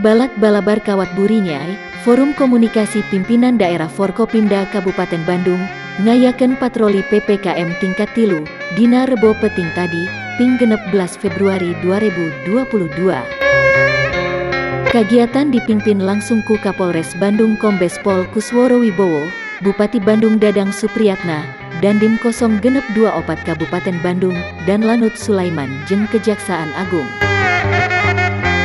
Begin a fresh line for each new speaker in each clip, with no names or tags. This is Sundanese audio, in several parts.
Balad Balabar Kawat Burinyai, Forum Komunikasi Pimpinan Daerah Forkopimda Kabupaten Bandung, ngayakeun patroli PPKM tingkat 3, dina Rebo peting tadi, ping 16 Februari 2022. Kagiatan dipimpin langsung ku Kapolres Bandung Kombes Pol Kusworo Wibowo, Bupati Bandung Dadang Supriyatna, Dandim 064 Kabupaten Bandung, dan Lanud Sulaiman jeung Kejaksaan Agung.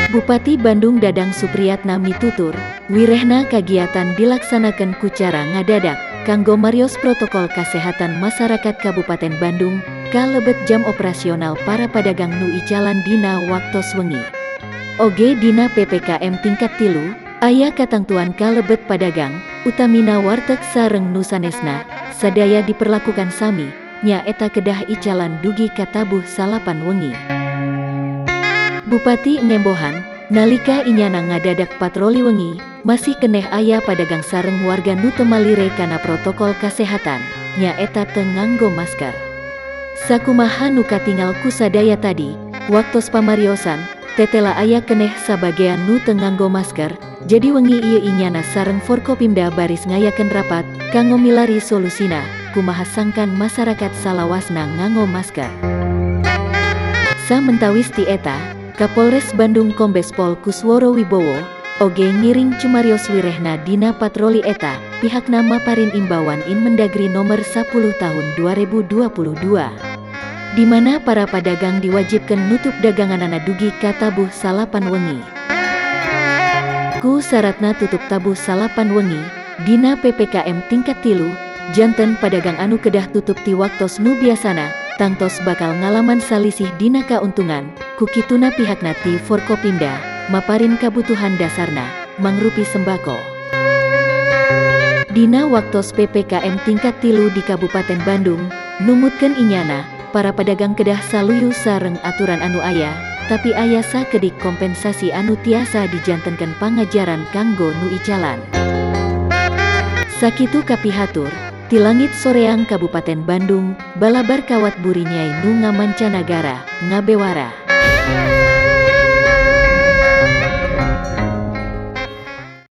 Bupati Bandung Dadang Supriyatna mitutur, wirehna kagiatan dilaksanakan ku cara ngadadak, kanggo marios protokol kesehatan masyarakat Kabupaten Bandung, kalebet jam operasional para pedagang nu icalan dina waktos wengi. Oge dina PPKM tingkat 3, aya katangtuan kalebet padagang, utamina warteg sareng nu sanesna, sadaya diperlakukan sami, nyaeta kedah icalan dugi ka tabuh 9 wengi. Bupati ngembohan, nalika inyana ngadadak patroli wengi, masih keneh aya padagang sareng warga nu teu malire kana protokol kesehatan, nyaeta teu nganggo masker. Sakumaha nu katingal ku sadaya tadi, waktos pamariosan, tetela aya keneh sabagean nu teu nganggo masker, jadi wengi ieu inyana sareng Forkopimda baris ngayakeun rapat, kanggo milari solusina, kumaha sangkan masyarakat salawasna nganggo masker. Samentawis ti eta, Kapolres Bandung Kombes Pol Kusworo Wibowo, oge ngiring cumarios wirehna dina patroli eta, pihakna maparin imbauan Inmendagri nomor 10 tahun 2022, di mana para pedagang diwajibkan nutup daganganana dugi ka tabuh 9 wengi. Ku syaratna tutup tabuh 9 wengi, dina PPKM tingkat 3, janten pedagang anu kedah tutup ti waktos nu biasana, tangtos bakal ngalaman salisih dina kauntungan, kukituna pihakna ti Forkopimda, maparin kabutuhan dasarna, mangrupi sembako. Dina waktos PPKM tingkat 3 di Kabupaten Bandung, numutkeun inyana, para pedagang kedah saluyu sareng aturan anu aya, tapi aya sakedik kompensasi anu tiasa dijantenkeun pangajaran kanggo nu icalan. Sakitu kapihatur, ti langit soreang Kabupaten Bandung, Balabar Kawat Burinyai nu ngamancanagara, ngabewara.